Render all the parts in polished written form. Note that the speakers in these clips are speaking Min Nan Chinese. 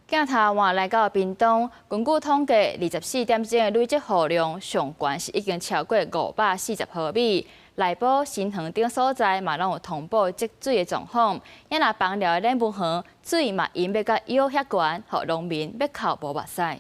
鏡頭換來到屏東，根據統計，24點鐘的累積雨量上懸是已經超過540毫米。內埔、新園等所在嘛攏有通報積水的狀況。啊若枋寮的蓮霧園水嘛淹欲到腰遐懸，予農民欲哭無目屎。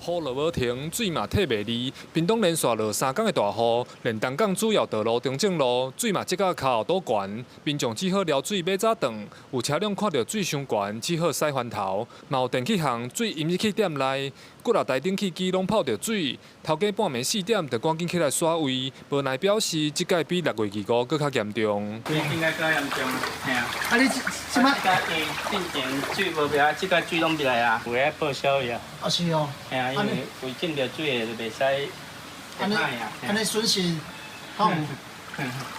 雨落無停，水嘛退袂離。屏東連續落3工的大雨，連東港主要道路中正路水嘛積到跤後肚懸，民眾只好撩水買早頓。有車輛看著水傷懸，只好駛翻頭。嘛有電器行水淹入去店內，幾若台冷氣機攏泡著水。頭家半暝4點就趕緊起來刷位，無奈表示這擺比6月25閣較嚴重。應該較嚴重，嘿啊。啊，你這擺？進前水無袂啊，這擺水攏入來啊，有的報銷去啊。啊是哦。嘿啊，因為規浸著水的就袂使。按呢按呢損失，敢有？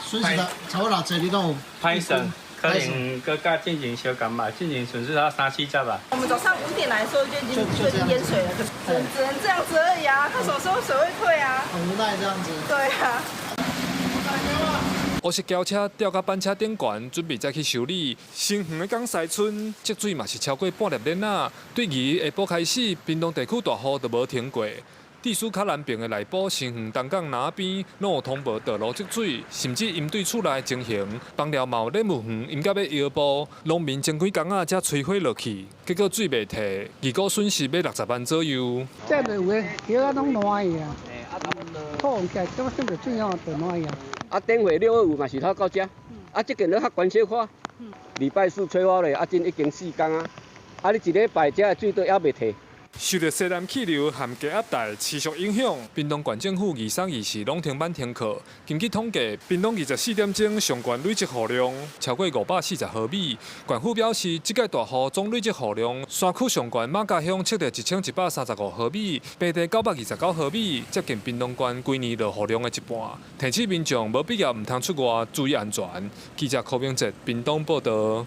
損失差不多偌濟，你敢有？歹算，可能閣佮進前相仝吧，進前損失到三四十吧。我們早上5點來的時候就已經淹水了，只能這樣子而已啊，看什麼時候水會退啊。很無奈這樣子。對啊。烏色轎車吊到板車頂懸，準備載去修理。新園的港西村積水嘛是超過半粒鏈仔。對二下晡開始，屏東地區大雨就無停過。地勢較南邊的內埔、新園、東港南邊，攏有通報道路積水，甚至淹對厝內情形。枋寮嘛有蓮霧園淹到欲腰部，農民前幾工仔才吹火落去，結果水袂退，預估損失欲60萬左右。這個有的葉仔攏爛去啊，土起來，這個水吼就爛去啊。啊，頂回6月有嘛是透到遮，啊，這近咧較懸小可，禮拜四吹火咧，啊，真已經4工啊，啊，你一禮拜遮的水都猶未退。受著西南氣流和低壓帶持續影響，屏東縣政府二三、二四攏停班停課。根據統計，屏東24點鐘上懸累積雨量超過540毫米。縣府表示，這擺大雨總累積雨量，山區上懸馬家鄉測著1135毫米，平地929毫米，接近屏東縣規年落雨量的一半。提醒民眾無必要毋通出外，注意安全。記者柯明哲屏東報導。